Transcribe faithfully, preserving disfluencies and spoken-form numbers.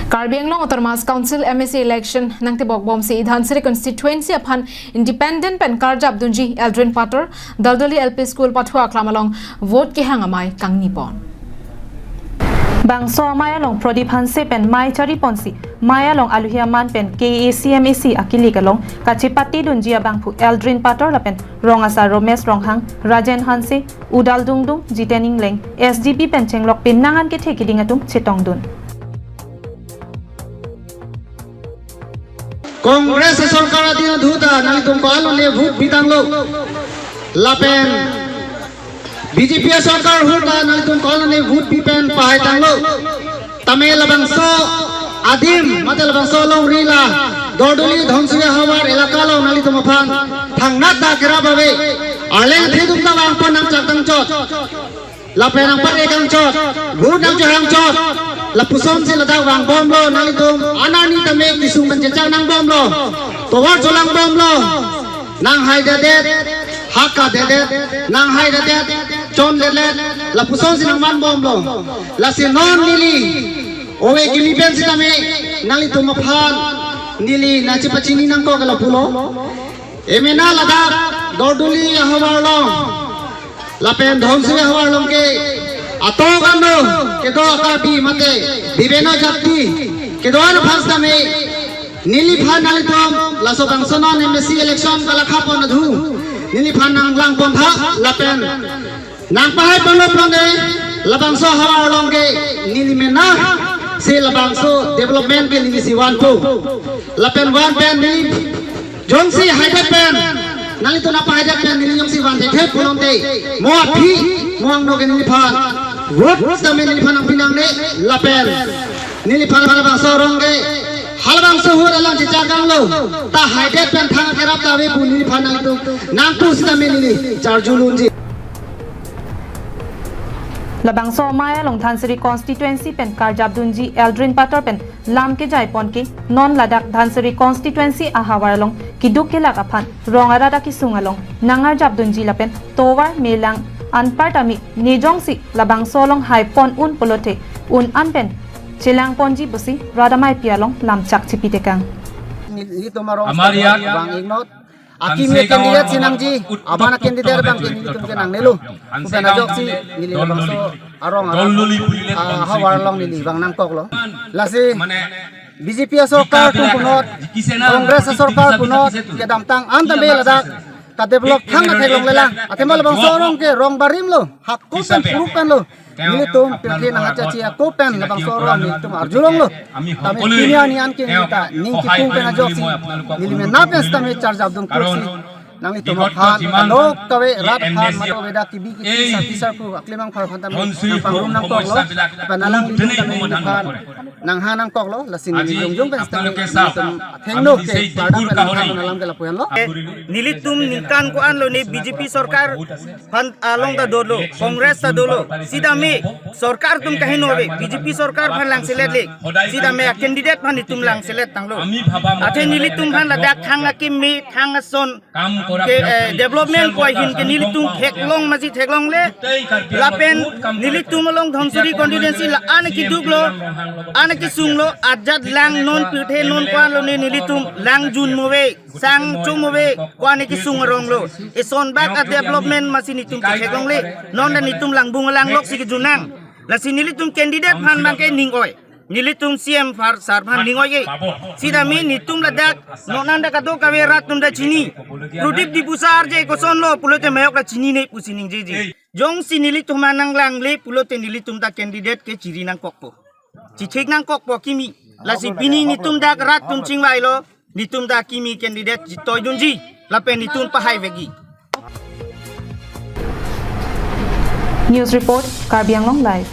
Karbi Anglong Autonomous Council M A C election nangtebok bomsi Dhansiri constituency aphan independent pen karjap dunji Eldrin Pator, Daldoli L P School pathu aklam along vote kehang amei kangni pon. Bangso amei along Prodip Hanse pen mei chari ponsi, mei along aluhi aman pen K A A C M A C akilik along kachepate dunji abangphu Eldrin Pator lapen rong asar Romesh Ronghang, Rajen Hanse, Udal Dungdung, Jiten Ingleng, S D P pen chenglok penang an kethe keding atum chetongdun. Congress asorkar adin adhu ta nanglitum ko-an lone vote pitanglo. Lapen B J P asorkar ahut ta nanglitum ko-an lone vote pi pen pahaitanglo. Tame labangso adim, mate labangso longri la Daldoli Dhansiri ahavar elaka along nanglitum aphan thangnat ta kerap ave. Arleng athedung ta vangpon nangchak tangchot. Lapen nangpare kangchot, vote nangchehang chot. Lapusonsi ladak vangbomlo, nanglitum anani tame kesung pen chechak nangbomlo. Tovar cholangbomlo. Nanghaidedet, hakadedet, nanghaidedet, chondedet, lapusonsi nangvanbomlo. Lasi non neli ove kimi pen sitame nanglitum aphan neli nangchepachini nangkok lapulo. Emena ladak Daldoli ahavar along lapen Dhansiri ahavar along ke atok ano kedo akabi mate bibeno jati kedo ano aphan sitame neliphan nanglitum laso bangso non M A C election kalakha pon adhu neliphan nanglangpon tha lapen nangpahai ponlo pulote labangso ahavar along ke neli mena si labangso development ke nelisi vanpo. Lapen van pen neli jongsi haidet pen, nanglitum nangpahaidet pen neli jongsi van thekthe pulote, mo aphi, mo angno ke neliphan vote sitame neliphan nangpi nangne, lapen neliphan halabangso arong ke, halabangso ahut alang chechak tanglo, ta haidet pen thang kerap ta ave pu neliphan nangtum nangpu sitame neli charjulunji. Labangso amei along Dhansiri constituency pen karjap dunji Eldrin Pator pen lam kejai pon ke non ladak Dhansiri constituency ahavar along keduk kelak aphan rong arat akesung along nangarjap dunji lapen tovar melang anpar tame ne jongsi labangso along hai pon un pulote un an pen chelang ponji pusi rat ameipi along lamchak chipitekang. Nelitum arong Amar yak vang ingnot. Akimi candidate si nangji, abang candidate abang ke nelitum ke nangnelo. Pu pen ajoksi neli labangso arong arat, ah, ahavar along neli vang nangkoklo. Lasi B J P asorkar atum punot, Congress asorkar punot, kedamtang an tame ladak kadevelop thang theklonglelang. Athema labangso arong ke rong barim lo, hako pen puruk pen lo. Nelitum pirthe nangkachachi ako pen labangso arong nelitum arjulonglo. Tame pini arni an ke neli ta ning kipung pen ajoksi neli mena pen sitame charjap dun kursi. Nanglitum aphan kadokave rat aphan mato veda kibi kiti sarpi sarpo aklemang phar aphan tame nangpangrum nangkoklo. Pen alanglitum tame neli aphan nanghang nangkoklo, lasi neli jongjong pen sitame nelitum athengno ke parda pen nangthang alam ke lapu henlo. Nelitum ningkan ko-an lone B J P sorkar aphan along ta dolo, Congress ta dolo. Sitame sorkar atum kaheno ave, B J P sorkar aphan langselet le. Sitame a candidate aphan itum langselet tanglo. Athe nelitum aphan ladak thang akimi, thang ason ke, eh, development ko ahin ke nelitum theklong masi theklongle. Lapen nelitum along Dhansiri constituency la-an keduk lo, an kesung lo, ajat lang non pirthe non ko-an lone nelitum lang jun mo ave, sang chum mo ave, ko-an kesung arong lo. Eson bak a development masi nelitum theklongle. Non ta nelitum langbung alanglok si kejun nang. Lasi nelitum candidate aphan abang ke ning oi. Nelitum C M phar sar aphan ning oi-e. Sitame nelitum ladak non an ta kadokave rat atum ta chini. Prodip Diphusa arje kosonlo pulote mayok ta chinine pusi ningjeji. Jongsi nelitum aphan nanglangle pulote nelitum ta candidate ke chiri nangkokpo, chithek nangkokpo akimi. Lasi pini nelitum dak rat atum chingvailo, nelitum ta akimi candidate chitoidunji. Lapen nelitum pahai vekji. News report, Karbi Anglong Live.